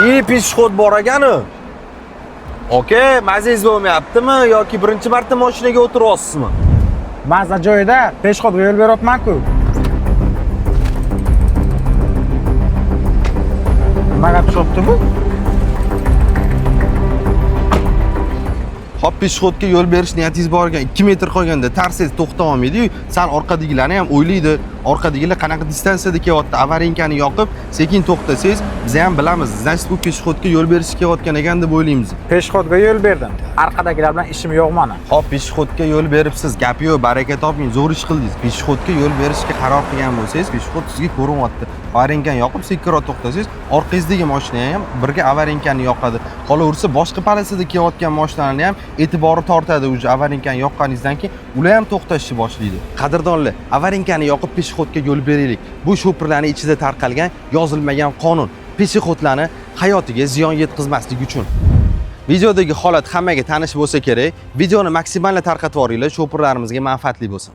И пешеход bor ekanu. Aka, mazangiz bo'lmayaptimi yoki birinchi marta mashinaga o'tiryapsizmi? Maza joyida пешеход ga yo'l beryapman-ku. Nimaga tushyapti bu? Hop, пешеход ga yo'l berish niyatingiz bor ekan, 2 metr qolganda tars etib to'xta olmaydi-yu, sal orqadagilarni ham o'ylaydi. Orqadagilar qanaqa distansiyada kelyapti, avarinkani yoqib, sekin to'xtasangiz, biz ham bilamiz, значит, bu пешеход ga yo'l berishga kelayotgan ekan deb o'ylaymiz. Пешеход ga yo'l berdim. Orqadagilar bilan ishim yo'q mani. Hop, пешеход ga yo'l beribsiz, gap yo'q, baraka toping, zo'r ish qildingiz. Пешеход ga yo'l berishga qaror qilgan bo'lsangiz, пешеход sizga ko'rinyapti. Avarinkani yoqib, sekinroq to'xtasangiz, orqangizdagi mashina ham birga avarinkani yoqadi. Qolaversa, boshqa полоса da kelayotgan mashinalarni ham e'tibori tortadi уже avarinkani yoqqaningizdan keyin ular ham to'xtashni boshlaydi. Qadrdonlar, avarinkani yoqib пешеход ga yo'l beraylik. Bu shopirlarning ichida tarqalgan yozilmagan qonun. Пешеход larni hayotiga ziyon yetkazmaslik uchun. Videodagi holat hammaga tanish bo'lsa kerak. Videoni maksimal tarqatib yuboringlar, shopirlarimizga manfaatli bo'lsin.